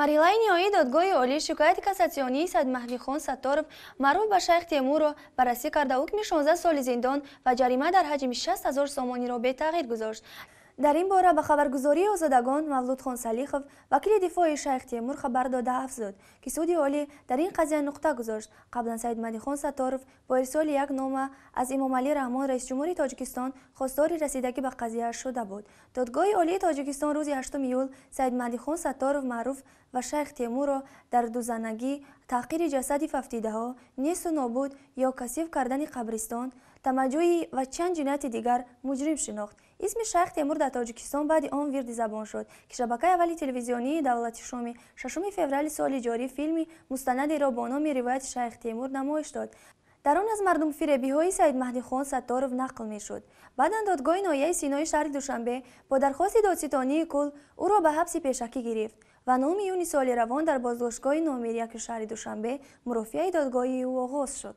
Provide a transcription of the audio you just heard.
Марҳилаи ниҳоии Додгоҳи Олӣ шикояти кассатсионии Саидмаҳдихон Сатторов, маъруф ба Шайх Темурро, баррасӣ карда, ҳукми 16 соли зиндон ва ҷарима дар ҳаҷми 60 ҳазор сомониро бетағйир гузошт. Дар ин бора ба хабаргузории Озодагон Мавлудхон Салихов, вакили дифои Шайх Темур, хабар дода, афзуд, ки Суди Олӣ дар ин қазия нуқта гузошт. Қаблан Саидмаҳдихон Сатторов бо ирсоли як нома аз Эмомалӣ Раҳмон, раисҷумҳури Тоҷикистон, хостори расидагӣ ба қазия шуда буд. Додгоҳи Олии Тоҷикистон рӯзи 8 июл Саидмаҳдихон Сатторов, маъруф ба Шайх Темурро, дар дузанагӣ, таҳқири ҷасади фавтидаҳо, несту нобуд ё касиф кардани қабристон, тамаҷӯӣ ва чанд ҷинояти дигар муҷрим шинохт. Исми Шайх Темур дар Тоҷикистон баъди он вирди забон шуд, ки шабакаи аввали телевизионии давлати шоми 6 феврали соли ҷорӣ филми мустанадеро бо номи «Ривояти Шайх Темур» намоиш дод. Дар он аз мардумфиребиҳои Саидмаҳдихон Сатторов нақл мешуд. Баъдан додгоҳи ноҳияи Синои шаҳри Душанбе бо дархости додситонии кулл ӯро ба ҳабси пешакӣ гирифт ва 9 июни соли равон дар боздоштгоҳи номери 1 шаҳри Душанбе мурофиаи додгоҳии ӯ оғоз шуд.